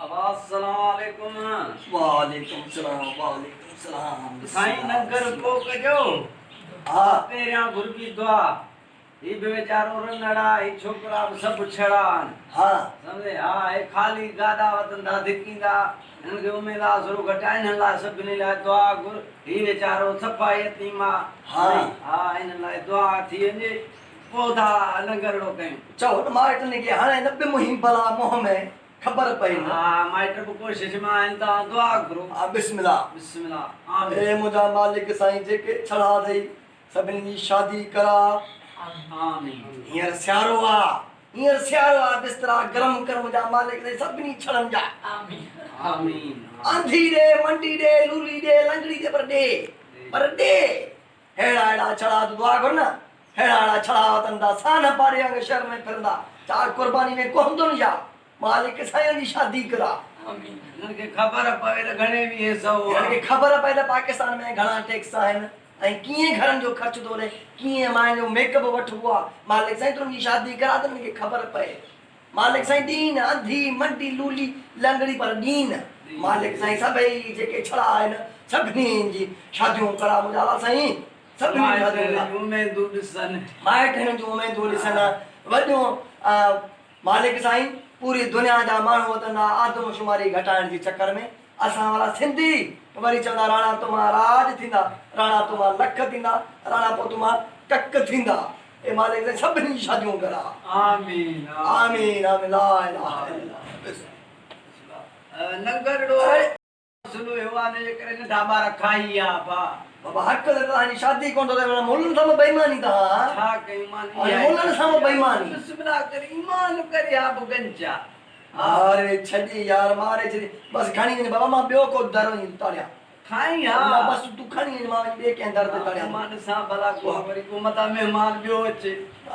ابا السلام عليڪم. وعليڪم السلام وعليڪم السلام. سائين ننگر ڪو ڪجو. ها. پهريان گهربي دعا. هي به ويچارو رنڙ آ هي ڇوڪرا به سڀ ڇڙا آهن. ها. سمجهي ها هي خالي گاڏا وتن ٿا ڌڪيندا هنن کي اميد آسرو گهٽ آ انهن لاء سڀني لاء دعا گهر هي ويچارو صفا يتيم آ. ها. ها انهن لاء دعا ٿي وڃي پوء ٿا ننگرڙو ڪيون. چئو ته مائٽن کي هاڻي نه به منهين بلا منهن ۾ خبر پئي نه. ها مائٽ به ڪوشش ۾ آهن توهان دعا گهرو. ها بسم الله. بسم الله آمين. اي منهنجا مالڪ سائين جيڪي ڇڙا اٿئي سڀني جي شادي ڪراء. آمين. هينئر سيارو آ هينئر سيارو آ بسترا گرم ڪر منهنجا مالڪ سائين سڀني ڇڙن جا. آمين. آنڌي ڏي منڊي ڏي لولي ڏي لنگڙي ڏي پر ڏي پر ڏي. ههڙا ههڙا ڇڙا تون دعا گهر نه ههڙا ههڙا ڇڙا وتن ٿا سانهه پاڙي وانگر شهر ۾ ڦرندا چار قرباني ۾ ڪهندن يا مالڪ سائين جي شادي ڪرا. هنن کي خبر پوي ته گهڻي ويهين سئو آ. هنن کي خبر پئي ته پاڪستان ۾ گهڻا ٽيڪس آهن ۽ ڪيئن گهرن جو خرچ ٿو هلي ڪيئن ماين جو ميڪ اپ وٺبو آ مالڪ سائين تون جي شادي ڪرا ته هنن کي خبر پئي مالڪ سائين ڏين انڌي منڊي لولي لنگڙي پر ڏين مالڪ سائين سڀئي جيڪي ڇڙا آهن سڀني جي شاديون ڪرا منهنجا الله سائين سڀني جون شاديون ڪرا. مائٽ هنن جون اميدون ڏسن. مائٽ هنن جون اميدون ڏسن وڏيون مالڪ سائين پوري دنيا جا ماڻهو وتندا آدمشماري گهٽائڻ جي چڪر ۾ اسان وارا سنڌي وري چوندا راڻا تو مان راڄ ٿيندا راڻا تو مان لک ٿيندا راڻا پوء تو مان ڪک ٿيندا اي مالڪ سائين سڀني جون شاديون ڪرا. آمين آمين آمين لا اله الا الله بس. ننگرڙو مسئلو اهو آ نه جي ڪري ننڍا ٻار کائي ويا ابا. بابا حق ته توهان جي شادي ڪونه ٿو ٿئي معنيٰ ملن سان به بيماني توهان. ڇا ڪيون مان اها ئي ملن سان به بيماني. بسم الله ڪري ايمان ڪري ها به گنجا. ماري ڇڏي يار ماري ڇڏي بس کڻي وڃ بابا مان ٻيو ڪو در وڃي تاڙيان. کائين ها. نه بس تون کڻي وڃ مان وڃي ٻئي ڪنهن در تي تاڙيان. مان ڏسان ڀلا ڪو وري ڪو متان مهمان ٻيو اچي.